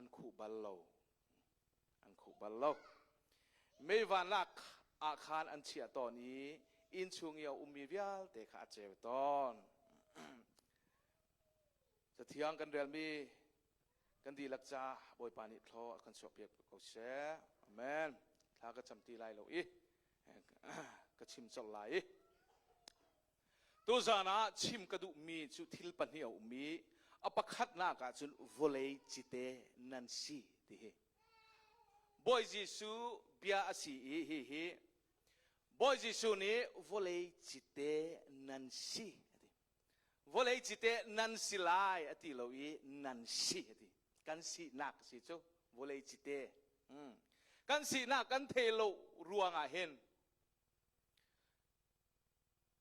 An khuh bal lo. An khuh bal lo. Mei vannak ah khan an chiah tawn i inn chung i a ummi vialte kha a ceu tawn. Cathiang kan relmi kan dihlak ca Bawipa nih thlaw a kan chuahpiak ko seh. Amen. Thla ka cam ti lai lo i ka chim colh lai i Tuzaan ah chim ka duhmi cu thil pahnih a um i a pakhatnak ah cun vawlei cite nan si ti hi. Bawi Jesuh bia a si i hihi Bawi Jesuh nih vawlei cite nan si a ti. Vawlei cite nan si lai a ti lo i nan si a ti. Kan sinak a si cu vawlei cite. Mm. Kan sinak kan thei lo ruangah hin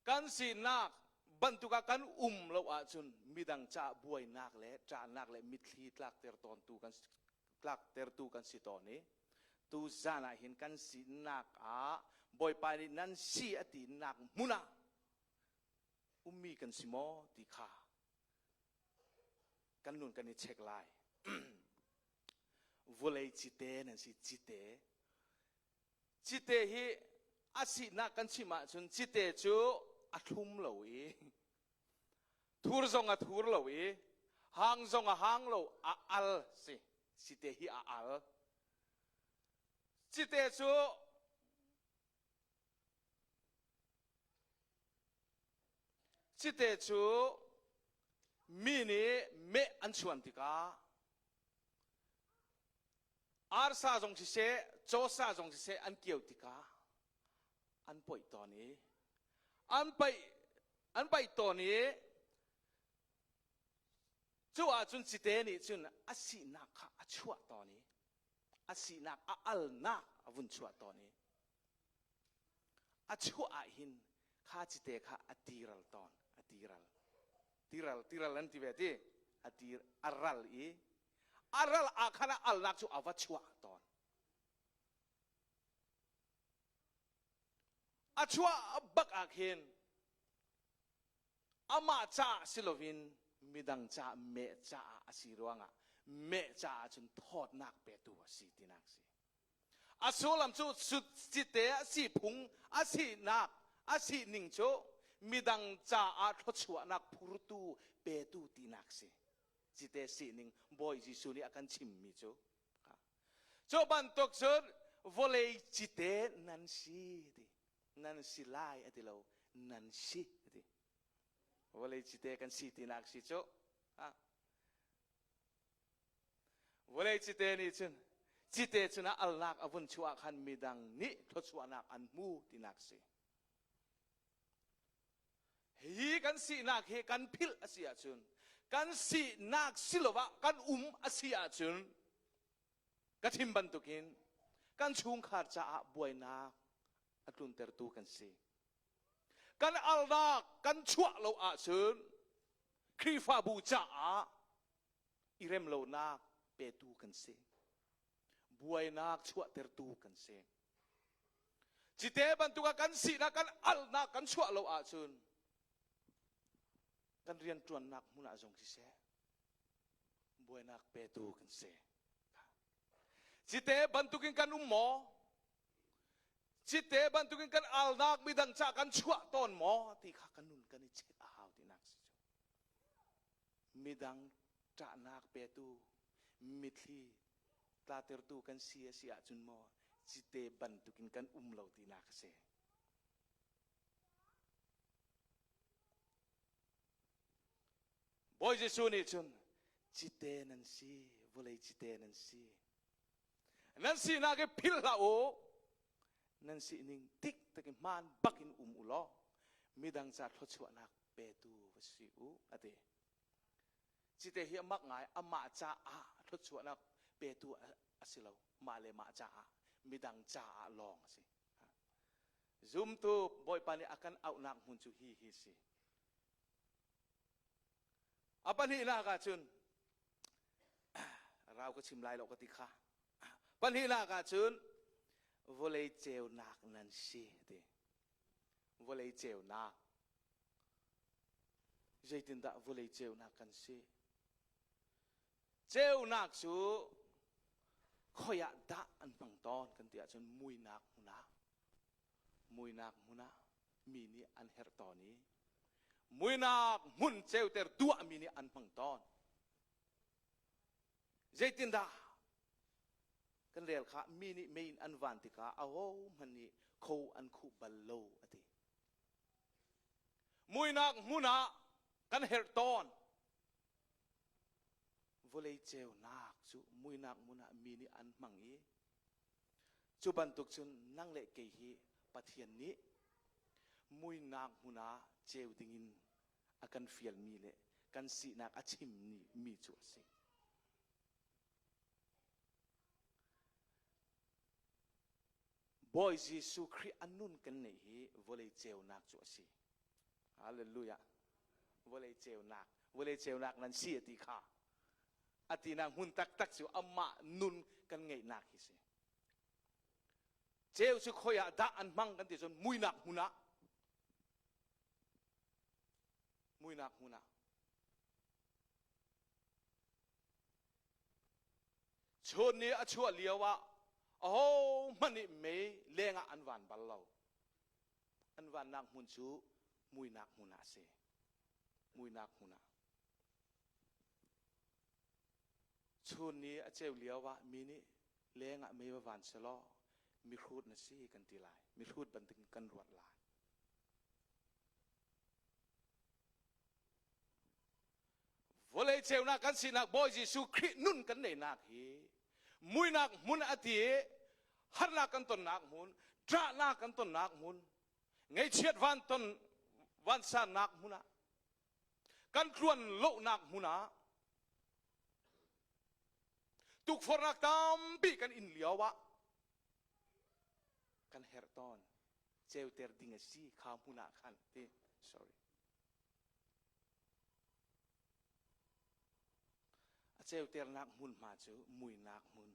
Kan sinak bantuk ah kan um lo ahcun midang caah buainak le ṭahnak le mitthli tlakter tawntu kan tlaktertu kan si tawn i tu zan ah hin kan sinak ah Bawipa nih nan si a tinak hmun ah ummi kan si maw ti kha kan nun kan i check lai. Vulei cite nan si cite Cite hi a sinak kan chim ahcun cite cu a thlum lo i thur zong a thur lo i hang zong a hang lo a al si cite hi a al cite cu cite cu mi nih meh an chuan tikah Arsa zong siseh, cawsa zong siseh an kio tikah an poih tawn i an paih an paih tawn i cu ahcun cite nih cun a sinak kha a chuah tawn i a sinak a alnak a vun chuah tawn i a chuah ah hin kha cite kha a tiral tawn a tiral tiral tiral an ti ve ti a tir a ral i a ral ah khan a alnak cu a va chuah tawn. A chuah bak ah khin amah caah si loin midang caah meh caah a si ruangah meh caah cun thawtnak petu a si tinak si. A sullam cu cite a si phung a sinak a si ning cu midang caah thluachuahnak phurtu petu tinak si. Cite sining Bawi Jesuh nih a kan chimmi cu cu bantuk cun vawlei cite nan si ti nan si lai a ti lo nan si a ti vawlei cite kan si tinak si cu vawlei cite nih cun cite cun a alnak a vun chuah khan midang nih thluachuahnak an hmu tinak si Hi kan sinak hi kan philh a si ahcun kan sinak siloah kan um a si ahcun ka chim bantukin kan chungkhar caah buainak a tluntertu kan si. Kan alnak kan chuah lo ahcun Khrihfabu caah i rem lonak petu kan si. Buainak chuahtertu kan si. Cite bantuk ah kan sinak kan alnak kan chuah lo ahcun kan rianṭuannak hmun ah zong siseh buainak petu kan si. Cite bantukin kan um maw? Cite bantukin kan alnak midang ca kan chuah tawn maw? Ti kha kan nun kan i check a hau tinak si cu. Midang ṭahnak petu mithli tlatertu kan si a si ahcun maw cite bantukin kan um lo tinak a si. Bawi Jesuh nih cun cite nan si, vawlei cite nan si. Nan sinak hi philh hlah u. Nan sining tik tak i hmaan bak in um u law midang ca thluachuahnak petu va si u a ti. Cite hi a mak ngai amah caah thluachuahnak petu a si lo mah le mah caah midang caah lawng a si zumtu bawipa nih a kan auhnak hmun cu hi hi si a pahnihnak ah cun rau ka chim lai lo ka ti kha pahnihnak ah cun vawlei ceunak nan si ti vawlei ceunak Zeitindah vawlei ceunak kan si? Ceunak cu Khoi ah dah an hmang tawn kan ti ahcun muinak hmun ah muinak hmun ah mi nih an herh tawn i muinak hmun ceuter duah mi nih an hmang tawn. Zeitindah kan rel kha mi nih mei in an van tikah ahohmanh nih kho an khuh bal lo a ti. Muinak hmun ah kan herh tawn. Vawlei ceunak cu muinak hmun ah mi nih an hmang i cu bantuk cun nang le kei hi Pathian nih muinak hmun ah ceu dingin a kan fialmi le kan sinak a chimmi cu a si. Bawi Jesuh Khrih a nun kan neih hi vawlei ceunak cu a si. Hallelujah. Vawlei ceunak, vawlei ceunak nan si a ti kha. A tinak hmun taktak cu amah nun kan ngeihnak hi si. Ceu cu khoi ah dah an hmang kan ti cun muinak hmun ah muinak hmun ah Chun ni a chuah lio ah ahohmanh nih mei lengah an van bal lo. An vannak hmun cu muinak hmun ah a si. Muinak hmun ah. Chun ni a ceu lio ah mi nih lengah mei va van selaw mihrut na si kan ti lai. Mihrut bantukin kan ruat lai. Vawlei ceunak kan sinak Bawi Jesuh Khrih nun kan neihnak hi muinak hmun a ti i harnak kan tonnak hmun, ṭahnak kan tonnak hmun, ngaihchiat van ton vansannak hmun ah kan tluan lohnak hmun ah tukforhnak tampi kan in lio ah kan herh tawn ceuter ding a si kha hmun ah khan ti sorry A ceuternak hmunhma cu muinak hmun.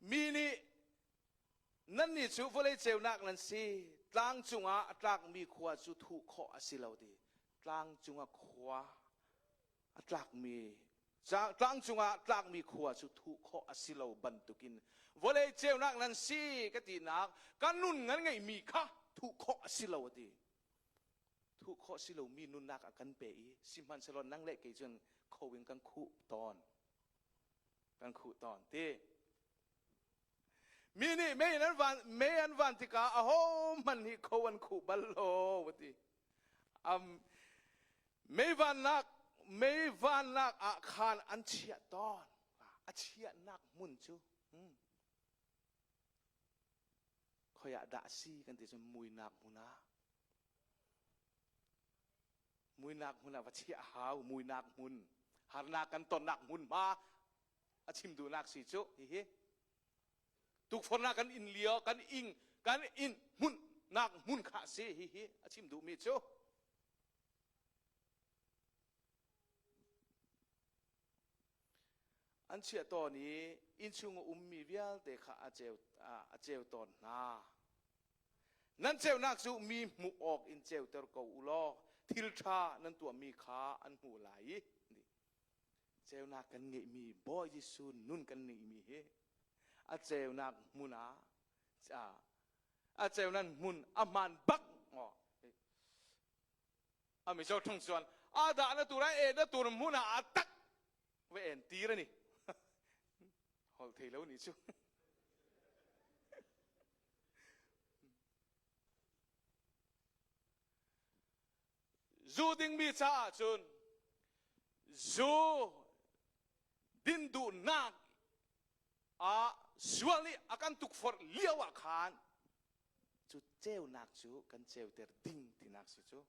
Mi nih nannih cu vawlei ceunak nan si, tlang cungah a tlakmi khua cu thuh khawh a si lo ti. Tlang cungah khua a tlakmi tlang cungah tlakmi khua cu thuh khawh a si lo bantukin vawlei ceunak nan si ka tinak kan nun ngan ngeihmi kha thuh khawh a si lo a ti. Thuh khawh si lomi nunnak a kan pe i sihmanhsehlaw nang le kei cun kho in kan khuh tawn. Kan khuh tawn ti. Mi nih mei an van mei an van tikah ahohmanh nih kho an khuh bal lo a ti. Um, mei vannak mei vannak ah khan an chiah tawn. A chiahnak hmun cu hmm, khoi ah dah a si kan ti cun muinak hmun ah muinak hmun ah va chiah a hau muinak hmun harnak kan tonnak hmunhma a chim duhnak si cu hihi tukforhnak kan in lio kan ing kan in hmunnak hmun kha si hihi a chim duhmi cu an chiah tawn i innchung a ummi vialte kha a ceu a ceu tawn hna nan ceunak cu mi hmuh awk in ceuter ko u law thil ṭha nan tuahmi kha an hmuh lai i Ceunak kan ngeihmi Bawi Jesuh nun kan ngeihmi hi a ceunak hmun ah a ceunak hmun a hmaan bak a mizo thung chuan a dah na tur a e na tur hmun ah a tak ve en tir ani hol thei lo ni chu Zu dingmi caah cun zu din duhnak ah sual nih a kan tukforh lio ah khan cu ceunak cu kan ceuter ding tinak si cu.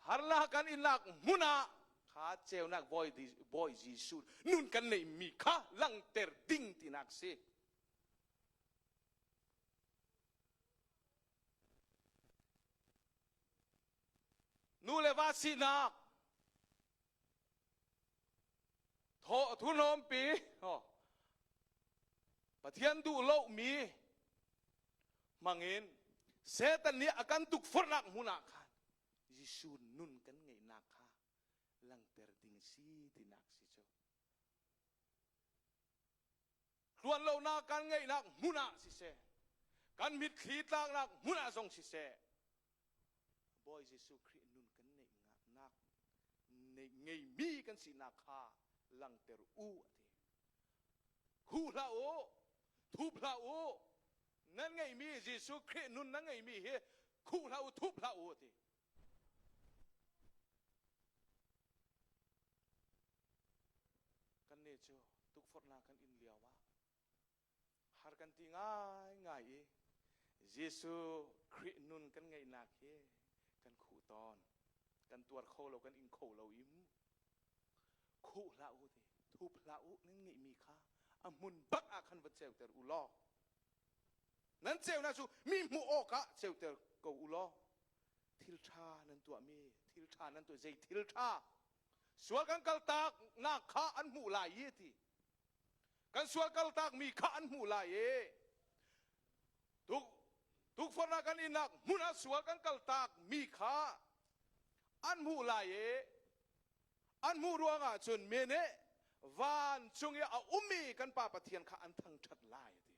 Harnak kan innak hmun ah kha ceunak Bawi, Bawi Jesuh nun kan neihmi kha langhter ding tinak si. Nu le va sinak thurhnawmpi Pathian duh lomi hmangin Satan nih a kan tukforhnak hmun ah khan Jesuh nun kan ngeihnak kha langhter ding. si tinak si cu. Tluanlonak kan ngeihnak hmun ah siseh, kan mitthli tlaknak hmun ah zong siseh, Bawi Jesuh Khrih nun kan neihnak ngeimi kan sinak kha langter u a ti. Hu hlah u, thup hlah u, nan ngeihmi Jesuh Khrih nun nan ngeihmi hi khuh hlah u, thup hlah u a ti. Kannih cu tukforhnak kan in lio ah har kan ti ngaingai i Jesuh Khrih nun kan ngeihnak hi kan khuh tawn. Kan tuar kho lo, kan ing kho lo i mu. Khuh hlah u ti, thup hlah u nan ngeihmi kha a hmun bak ah khan va ceuter u law. Nan ceunak cu mi hmuh awkah ceuter ko u law. Thil ṭha nan tuahmi, thil ṭha nan tuah, zei thil ṭha sual kan kaltak nak kha an hmuh lai i ti kan sual kaltak mi kha an hmuh lai i tuk tukforhnak kan innak hmun ah sual kan kaltak mi kha an hmuh lai i an hmuh ruangah cun mi nih vancung i a ummi kan pa Pathian kha an thangṭhat lai ti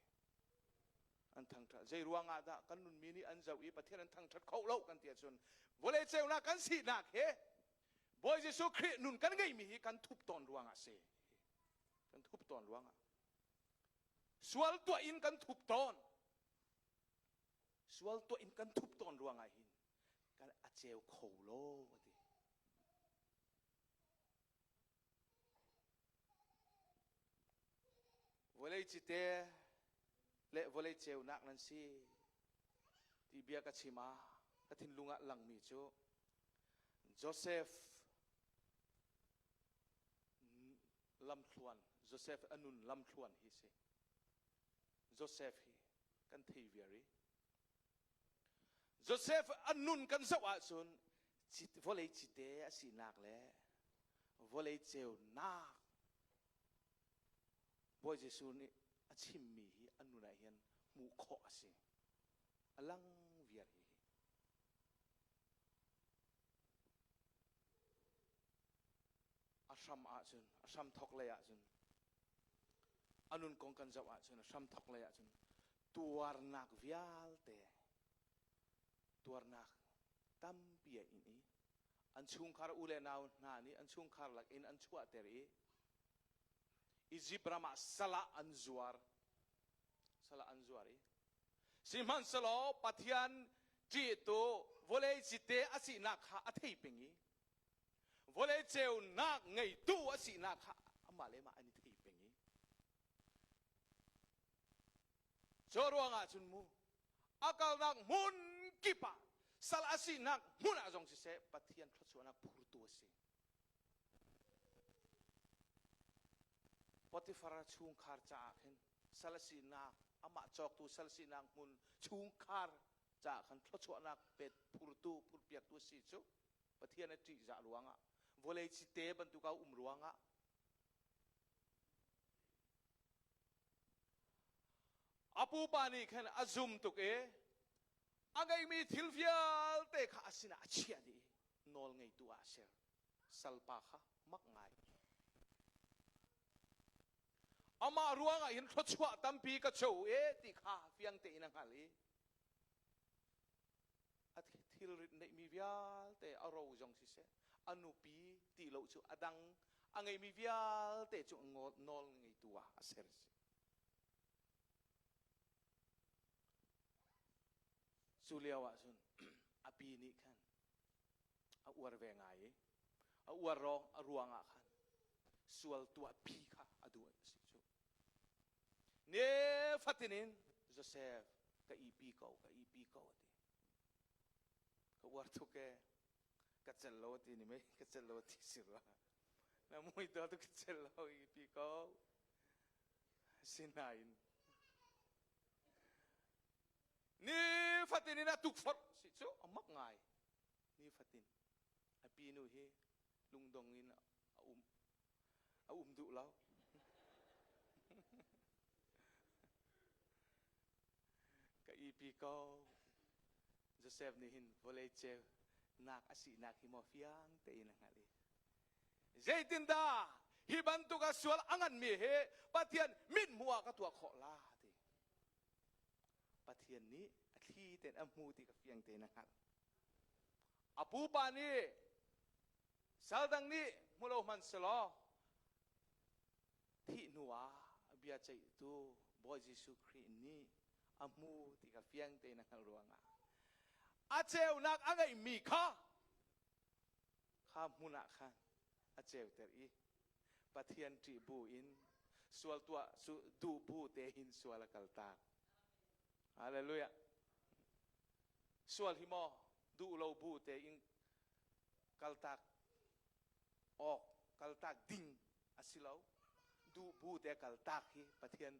an thangṭhat zei ruangah dah kan nunmi nih an zoh i Pathian an thangṭhat kho lo kan ti ahcun vawlei ceunak kan sinak he Bawi Jesuh Khrih nun kan ngeihmi hi kan thup tawn ruangah a si. Kan thup tawn ruangah. Sual tuah in kan thup tawn. Sual tuah in kan thup tawn ruangah hin kan a ceu kho lo a ti. Vawlei cite le vawlei ceunak nan si ti bia ka chim ah ka thinlung ah langmi cu Joseph lamthluan Joseph a nun lamthluan hi si Joseph hi kan thei viar i Joseph a nun kan zoh ahcun vawlei cite a sinak le vawlei ceunak Bawi Jesuh nih a chimmi hi a nun ah hin hmuh khawh a si. A lang viar hi. A hram ahcun, a hram thok lei ahcun, a nun kong kan zoh ahcun, a hram thok lei ahcun tuarnak vialte, tuarnak tampi a in i an chungkhar u le nau hna nih an chungkhar lak in an chuahter i Izipt ram ah sal ah an zuar. Sal ah an zuar i sihmanhsehlaw Pathian ṭihtu vawlei cite a sinak kha a thei peng i vawlei ceunak ngeitu a sinak kha amah le mah an i thei peng i cu ruangah cun mu a kalnak hmun kip ah sal a sinak hmun ah zong siseh Pathian thluachuahnak phurtu a si. Potifar chungkhar caah khin sal sinak amah cawktu sal sinak hmun chungkhar caah khan thluachuahnak pet phurtu phurpiaktu si cu Pathian a ṭihzah ruangah vawlei cite bantuk a um ruangah a pupa nih khan a zum tuk i a ngeihmi thil vialte kha a sinah a chiah dih i nawl ngeitu ah a ser. Salpa kha mak ngai. Amah ruangah hin thluachuah tampi ka co e ti kha fiang tein a hngal i a thilrit neihmi vialte a ro zong siseh a nupi ti lo cu a dang a ngeimi vialte cu nawl ngeitu ah a ser si. Cu lio ah cun a pi nih khan a uar ve ngai i a uar rawng a ruang ah khan sual tuah pi kha a duh a si cu. Ne fatin in Joseph ka ipi ko ka ipi ko a ti. Ka uar tuk e ka cel lo ti ni mei ka cel lo ti si rua. Na mui to tu ka cel lo ipi ko. Sinain nifatin in a tukforh si cu a mak ngai nifatin a pi nu hi lungdong in a um a um duh lo ka ipi ko Joseph nih hin vawlei ceu nak a sinak hi maw fiang tein a hngalh i. Zeitindah hi bantuk a sual a nganmi hi Pathian mithmuh ah ka tuah khawh la ti. Pathian nih a thli tein a hmu ti ka fiang tein a hngalh. A pupa nih sal dang nih hmu lo hmanh selaw thih hnu ah bia ceihtu Bawi Jesuh Khrih nih a hmu ti kha fiang tein a hngalh ruangah a ceunak a ngeihmi kha kha hmun ah khan a ceuter i Pathian ṭih bu in sual tuah duh bu tein sual a kaltak. Hallelujah. Sual hi maw duh lo bu tein kaltak awk kaltak ding a si lo. Duh bu te kaltak hi Pathian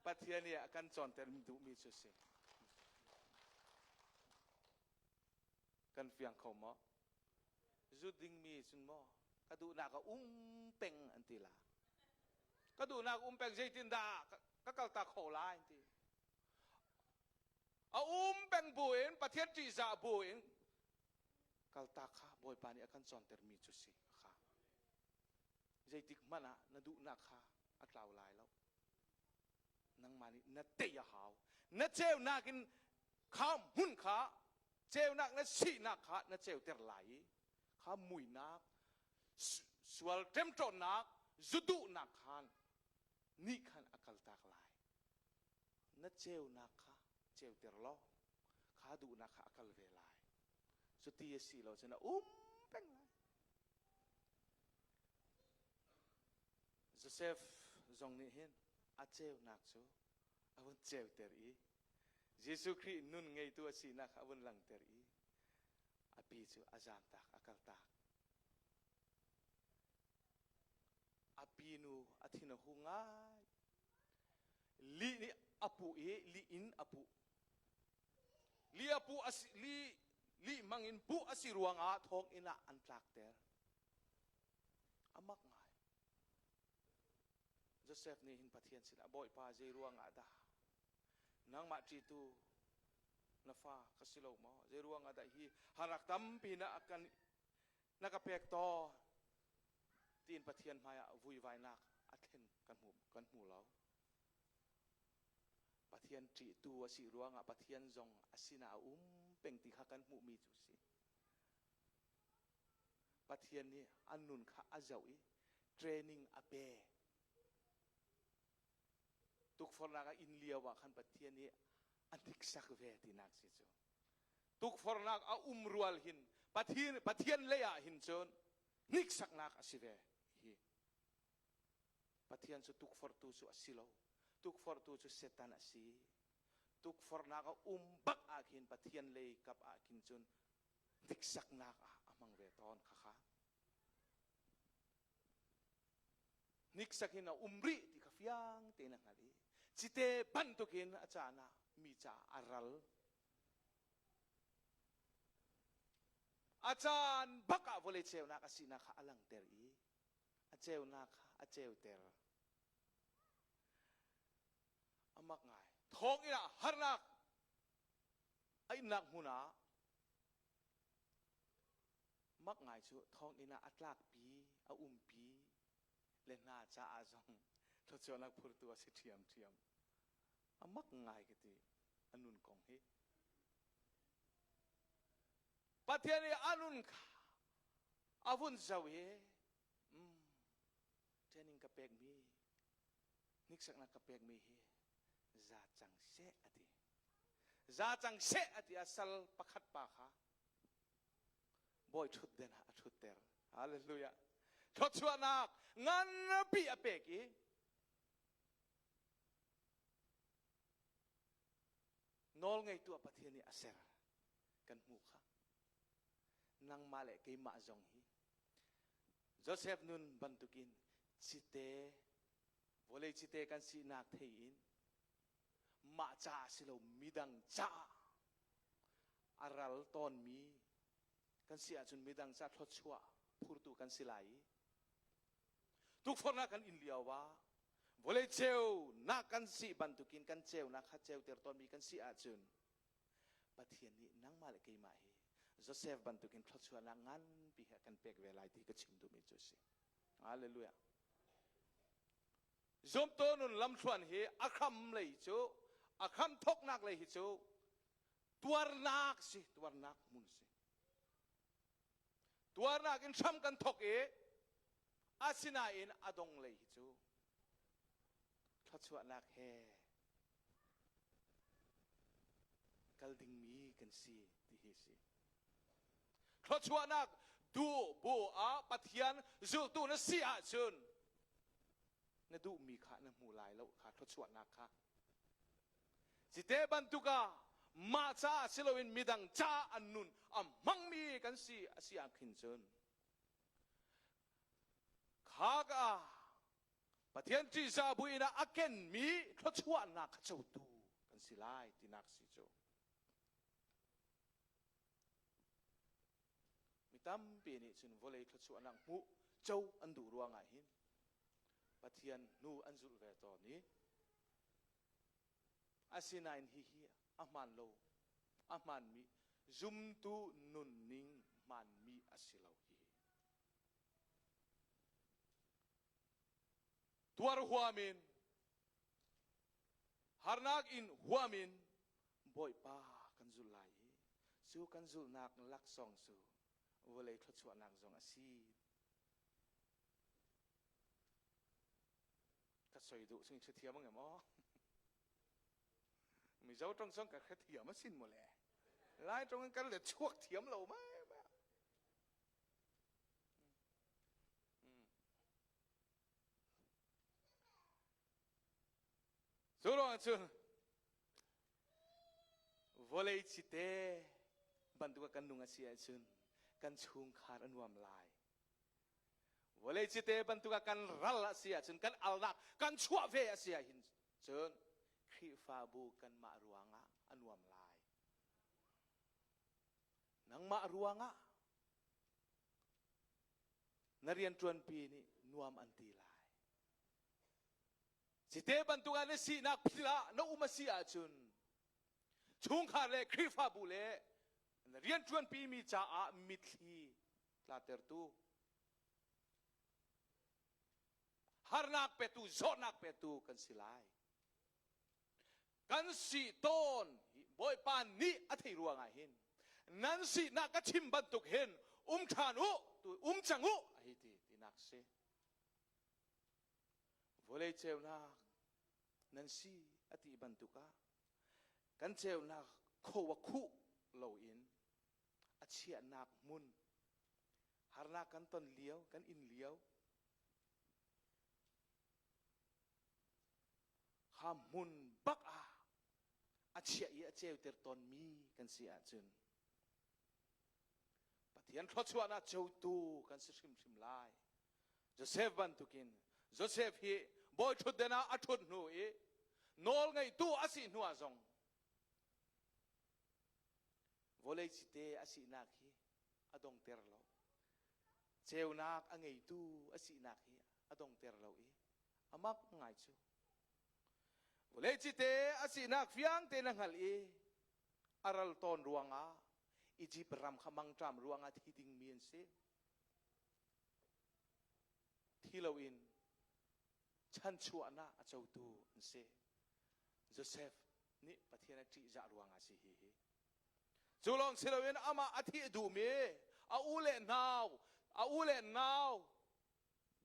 Pathian nih a kan cawnter duhmi cu si. Kan fiang kho maw? Zu dingmi cun maw ka duhnak a um peng an ti la. Ka duhnak um peng zeitindah ka kaltak kho lai an ti. A um peng bu in Pathian ṭihzah bu in kaltak kha Bawipa nih a kan cawntermi cu si kha. Zeitik hmanh ah na duhnak kha a tlau lai lo. Nangmah nih na tei a hau. Na ceunak in kha hmun kha ceunak na sinak kha na ceuter lai i kha muinak sual ṭemṭawnnak zuduhnak khan nih khan a kaltak lai. Na ceunak kha ceuter law kha duhnak kha a kal ve lai. Cuti a si lo cun a um peng lai. Joseph zong nih hin a ceunak cu a vun ceuter i Jesuh Khrih nun ngeitu a sinak kha a vun langhter i a pi cu a zamtak a kaltak. A pi nu a thin a hu ngai. Lih nih a puh i lih in a puh. Li a puh a si, li, lih hmang in puh a si ruangah thawnginn ah an tlakter. A mak ngai. Josef nih hin Pathian sinah Bawipa zei ruangah dah nangmah ṭitu na fa ka si lo maw? Zei ruangah dah hi harnak tampi na kan na ka pek tawn tiin Pathian hmaiah vuivainak a thlen kan hmu kan hmu lo. Pathian ṭihtu a si ruangah Pathian zong a sinah a um peng ti kha kan hmuhmi cu si. Pathian nih an nun kha a zoh i training a pe. Tukforhnak a in lio ah khan Pathian nih a hniksak ve tinak si cu. Tukforhnak a um rual hin Pathian, Pathian lei ah hin cun hniksaknak a si ve hi. Pathian cu tukforhtu cu a si lo. Tukforhtu cu Satan a si. Tukforhnak a um bak ah khin Pathian lei kap ah khin cun hniksaknak ah a hmang ve tawn khakha. Hniksak in a um rih ti kha fiang tein a hngalh i cite bantukin a caan ah mi caah a ral. A caan bak ah vawlei ceunak a sinak kha a langhter i a ceunak kha a ceuter. A mak ngai. Thawnginn ah harnak a innak hmun ah mak ngai cu thawnginn ah a tlakpi, a umpi le hna caah zong thluachuahnak phurtu a si ṭhiamṭhiam. A mak ngai ka ti a nun kong hi. Pathian i a nun kha a vun zoh i mm, training ka pekmi hniksaknak ka pekmi hi za cang seh a ti. Za cang seh a ti a sal pakhat pa kha bawi ṭhutden ah a ṭhutter. Hallelujah. Thluachuahnak nganpi a pek i nawlngeitu ah Pathian nih a ser kan hmuh kha. Nangmah le keimah zong hi Joseph nun bantukin cite vawlei cite kan sinak thei in mah caah si lo midang caah a ral tawnmi kan si ahcun midang ca thluachuah phurtu kan si lai i tukforhnak kan in lio ah vawlei ceunak kan si bantukin kan ceunak kha ceuter tawnmi kan si ahcun Pathian nih nangmah le keimah hi. Joseph bantukin thluachuahnak nganpi he kan pek ve lai ti ka chim duhmi cu a si. Hallelujah. Zumtu nun lamthluan hi a hram lei cu a hram thoknak lei hi cu tuarnak si tuarnak hmun si. Tuarnak in hram kan thok i asinain a dong lei hi cu thluachuahnak he kal dingmi kan si ti hi si. Thluachuahnak duh bu ah Pathian zultu na si ahcun na duhmi kha na hmu lai lo kha thluachuahnak kha. Cite bantuk ah mah caah si loin midang caah an nun a hmangmi kan si a si ah khin cun kha ka Pathian ṭihzah buin ah a kenmi thluachuahnak kha cotu kan si lai tinak si cu. Mi tampi nih cun vawlei thluachuahnak hmuh co an duh ruangah hin Pathian hnu an zulh ve tawn i asinain hihi a hmaan lo a hmaanmi zumtu nunning hmaanmi a si lo hihi. Tuar huam in harnak in huam in Bawipa kan zul lai i cu kan zulhnak laksawng cu vawlei thluachuahnak zong a si. Ka soi duh sing thiam ang maw? Mizo tong song ka thiam a sin mu le. Lai tong kan le chuak thiam lo mai. Cu ruangah cun vawlei cite bantuk kan nung a si ahcun kan chungkhar a nuam lai. Vawlei cite bantuk ah kan ral a si ahcun kan alnak kan chuah ve a si ahhin cun Khrihfabu kanmah ruangah a nuam lai. Nangmah ruangah na rianṭuanpi nih nuam an ti lai. Cite bantuk ah na sinak phil ah na um a si ahcun chungkhar le Khrihfabu le na rianṭuanpi mi caah mitthli tlatertu harnak petu zawtnak petu kan si lai. Kan si tawn Bawipa nih a thei ruangah hin nan sinak ka chim bantuk hin um ṭhan u um cang u a hei ti tinak si. Vawlei ceunak nan si a ti bantuk ah kan ceunak kho a khuh loin a chiahnak hmun harnak kan ton lio kan in lio kha hmun bak ah a chiah i a ceuter tawnmi kan si ahcun Pathian thluachuahnak cotu kan si hrimhrim lai. Joseph bantukin Joseph hi bawi ṭhutden ah a ṭhut hnu i nawl ngeitu a si hnu ah zong vawlei cite a sinak hi a dongter lo. Ceunak a ngeitu a sinak hi a dongter lo i a mak ngai cu. Vawlei cite a sinak fiang tein a hngalh i a ral tawn ruangah Egypt ram kha mangṭam ruangah thi dingmi an si. Thi loin chanchuahnak a cotu an si. Joseph nih Pathian a ṭihzah ruangah si hi hi. Cu lawng si loin amah a thih duhmi a u le nau, a u le nau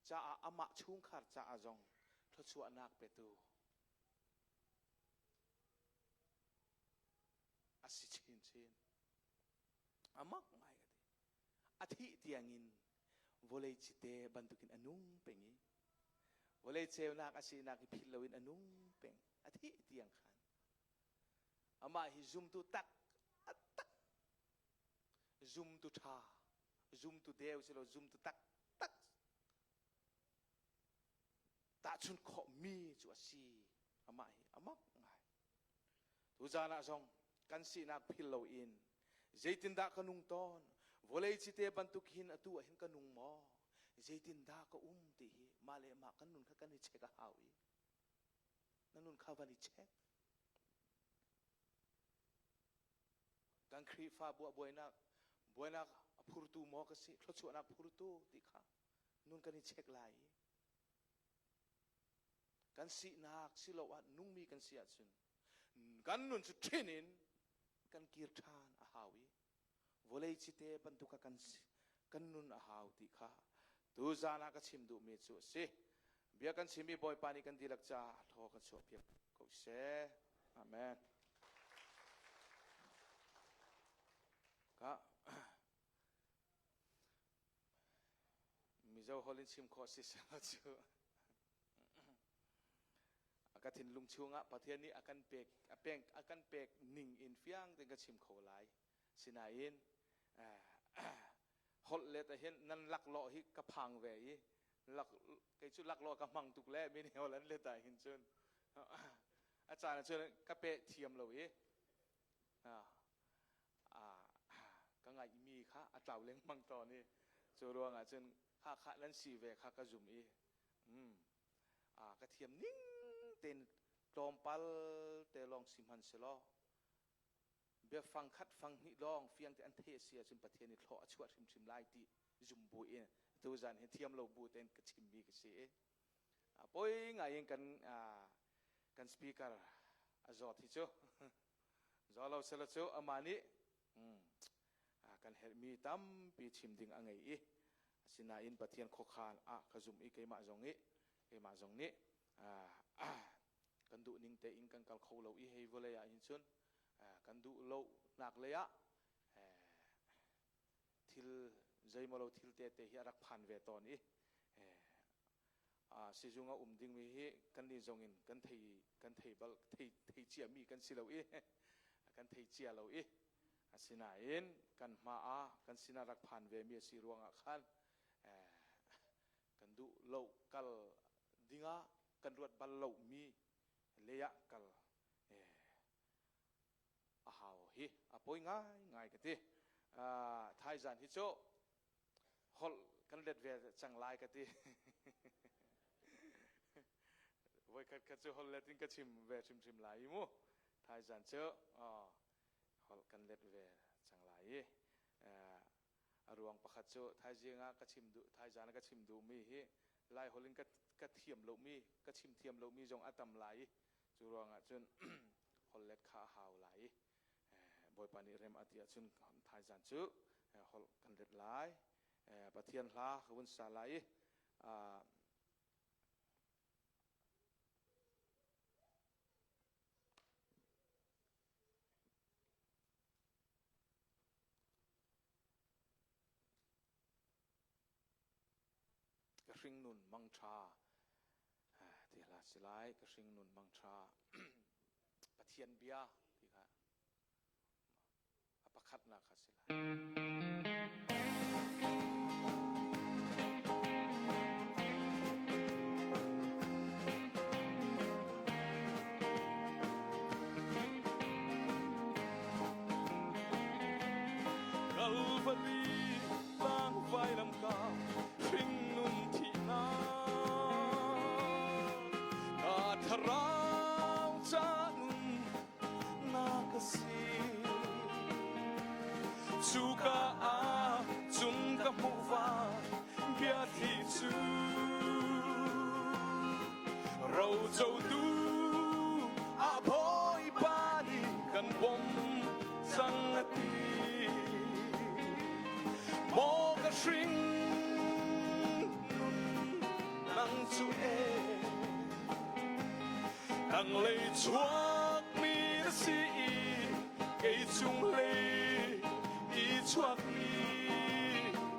caah amah chungkhar caah zong thluachuahnak petu a si chinchin. A mak ngai ka ti. A thih tiangin vawlei cite bantukin a nung peng i vawlei ceunak a sinak hi philh loin a nung peng. A thih tiang khan. Amah hi zumtu tak a tak zumtu ṭha zumtu deu si lo zumtu tak tak tahchun khawhmi cu a si amah hi amak ngai tuzan ah zong kan sinak phil loin zeitindah ka nung tawn vawlei cite bantuk hin atu ah hin ka nung maw zeitindah ka um ti hi mah le mah kan nun kha kan i check a hau i na nun kha van i check kan Khrihfabu a buainak. Buainak a phurtu maw ka si, thluachuahnak phurtu ti kha nun kan i check lai i kan sinak siloah nungmi kan si ahcun kan nun cu ṭhin in kan kir ṭhan a hau i vawlei cite bantuk ah kan kan nun a hau ti kha tuzan ah ka chim duhmi cu a si. Bia kan chimmi Bawipa nih kan dihlak caah thaw kan chuahpiak ko seh. Amen. Ka Mizo holh in chim khawh si seh cu ka thinlung chungah Pathian nih a kan pek a pek a kan pek ning in fiang tein ka chim kho lai. Sinain holh let ah hin nan laklawh hi ka phang ve i lak kei cu laklawh ka hmang tuk le mi nih holh an let ah hin cun a caan ah cun ka pe thiam lo i ka ngaihmi kha a tlau lengmang tawn i cu ruangah cun kha kha nan si ve kha ka zum i ka thiam ning tein tlawmpal te lawng si hmanh selaw biafang khat fang hnih lawng fiang te an theih a si ahcun Pathian nih thlawh a chuah hrimhrim lai ti zum bu in tuzan hi thiam lo bu tein ka chimmi ka si i poi ngai in kan kan speaker a zawt hi cu zaw lo sela cu amah nih kan herhmi tampi chim ding a ngei i asinain Pathian khuakhan ah ka zum i keimah zong i keimah zong nih kan duh ning tein kan kal kho lo i hei vawlei ah hin cun kan duh lo nak lei ah thil zeimawlo thil te te hi a rak phan ve tawn i sizung a um dingmi hi kan nih zong in kan thei kan thei bal thei thei cia mi kan si lo i kan thei cia lo i asinain kan hma ah kan sinah rak phan ve mi a si ruangah khan kan duh lo kal dingah kan ruat bal lo mi lei ah kal a hau hi a poi ngai ngai ka ti. Thaizan hi cu holh kan let ve cang lai ka ti. Voikhat khat cu holh let in ka chim ve hrimhrim lai i mu. Thaizan cu holh kan let ve cang lai i a ruang pakhat cu thaizing ah ka chim duh thaizan ah ka chim duhmi hi lai holh in ka ka thiam lomi ka chim thiam lomi zong a tam lai i cu ruangah cun holh let kha a hau lai i Bawipa nih rem a ti ahcun thaizan cu holh kan let lai. Pathian hla ka vun sa lai i Ka hringnun mangṭha ti hla si lai. Ka hringnun mangṭha Pathian bia ti kha a pakhatnak kha si lai. Kalvari tlang vailam ka hringnun thihnak ka thlarau ca nun na ka si cu ka ah cung ka hmuh va bia thi cu rocotu a bawipa nih kan bawmh cang a ti. Maw ka hring nun nang cu e tanglei chuakmi na si i kei chunglei i chuakmi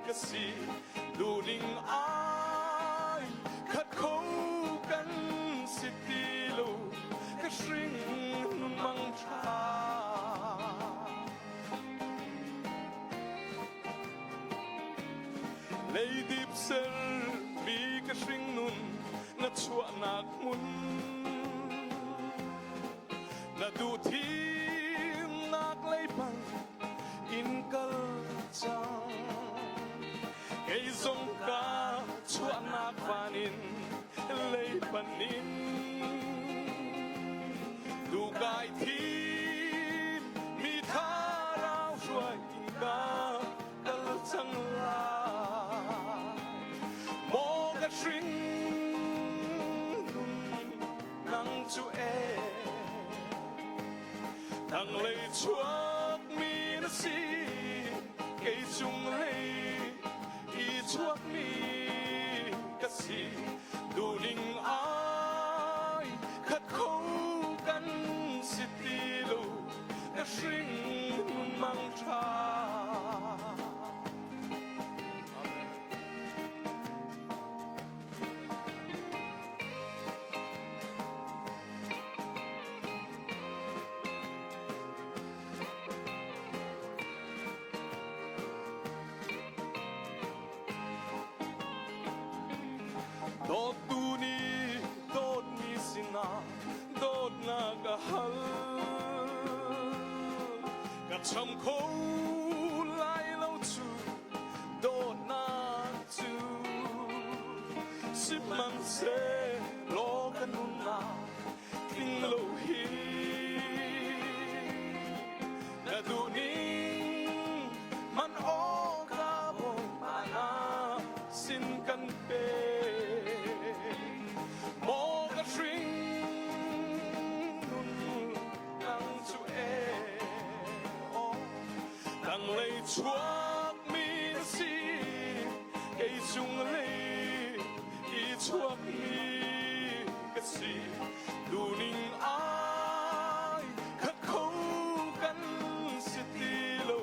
ka si duhning ai khat kho kan si ti lo ka hring nun mang ṭha. Leidip ser mi ka hring nun na chuahnak hmun na duh thimnak leipang in kal cang kei zong ka chuahnak van in leipan in tu kai thim mi thlarau hruai in ka. cu e Tanglei chuakmi na si kei cunglei i chuakmi ka si duhning ai khat kho kan si ti lo ka hring nun mang ṭha. Dawttu nih dawtmi sinah dawtnak a hal. Ka cham kho lai lo cu dawtnak cu. Sihmanhsehlaw ka nunnak tling lo hi na duhning man awka Bawipa na sin kan pe. Maw ka hring nun nang cu e aw tanglei chuakmi na si kei cunglei i chuakmi ka si duhning ai khat kho kan si ti lo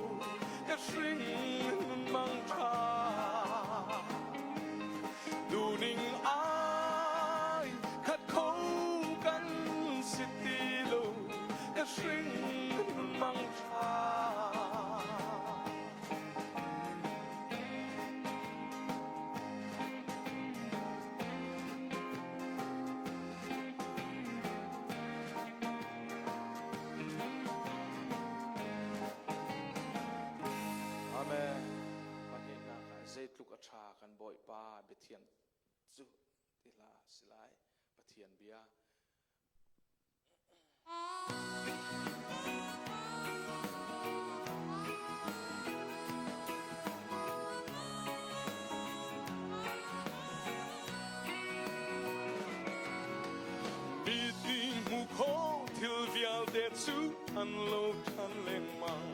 ka hring mang ṭha duhning ai khat kho kan si ti lo ka hring mang ṭha. Amen. Pahnihnak ah zeitluk a ṭha kan Bawipa biathiang cu ti hla si lai. Pathian bia. Miti hmu kho thil vialte cu an lo ṭhan lengmang.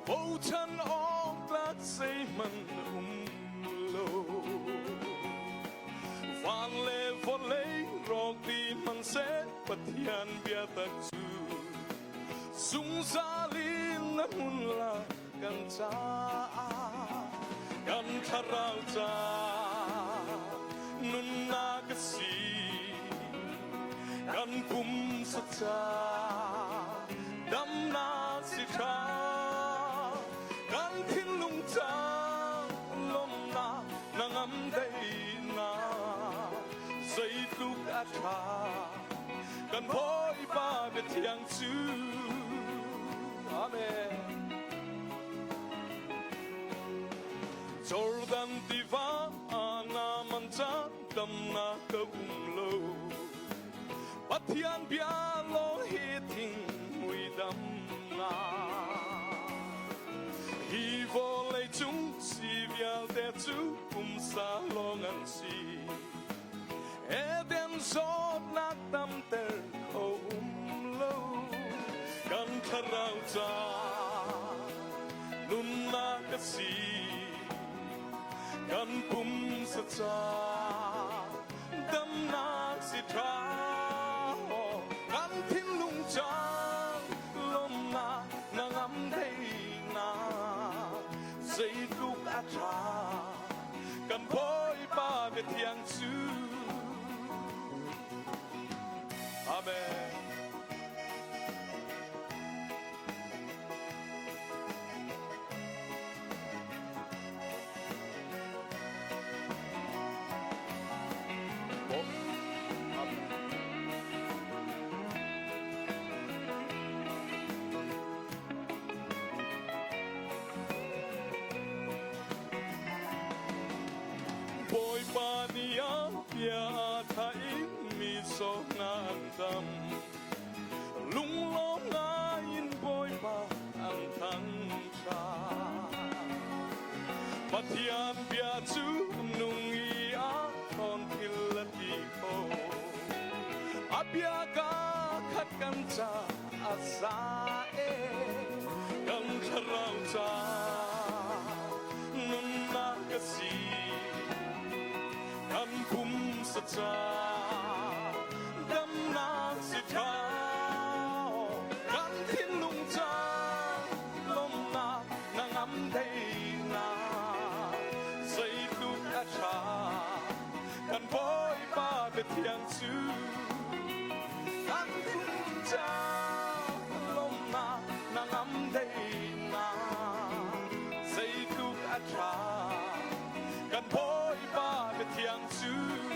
Bochan awk tlak zeihmanh um lo. Van le vawlei rawk ti hmanhseh Pathian biatak cu zungzal in na hmun lai kan caah kan thlarau ca nunnak a si kan pumsa ca damnak si ṭha kan thinlung ca lawmnak na ngam daihnak zeitluk a ṭha kan Bawipa biathiang cu. Amen. Jordan tiva na man ca damnak ka um lo Pathian bia lawng hi thing mui damnak Hi vawlei cung si vialte cu pumsa lawng an si. Eden zawtnak damter kho um lo. Kan thlarau ca nunnak a si. Kan pumsa ca damnak si ṭha. Kan thinlung ca lawmnak na ngam theinak zeitluk a ṭha kan Bawipa biathiang cu. Amen. Bawipa nih a bia a thah i mi zawtnak an dam. Lunglawm ngai in Bawipa an thangṭhat. Pathian bia cu nung i a ṭhawn thil a ti kho. A Bia ka khat kan ca a za e kan thlarau ca nunnak ka si kan pumsa ca damnak si thao kan thinlung ca lawmnak na ngam theinak zeitluk a ṭha kan Bawipa biathiang cu kan phun ca lawmnak na ngam theinak zeitluk a ṭha kan Bawipa biathiang cu.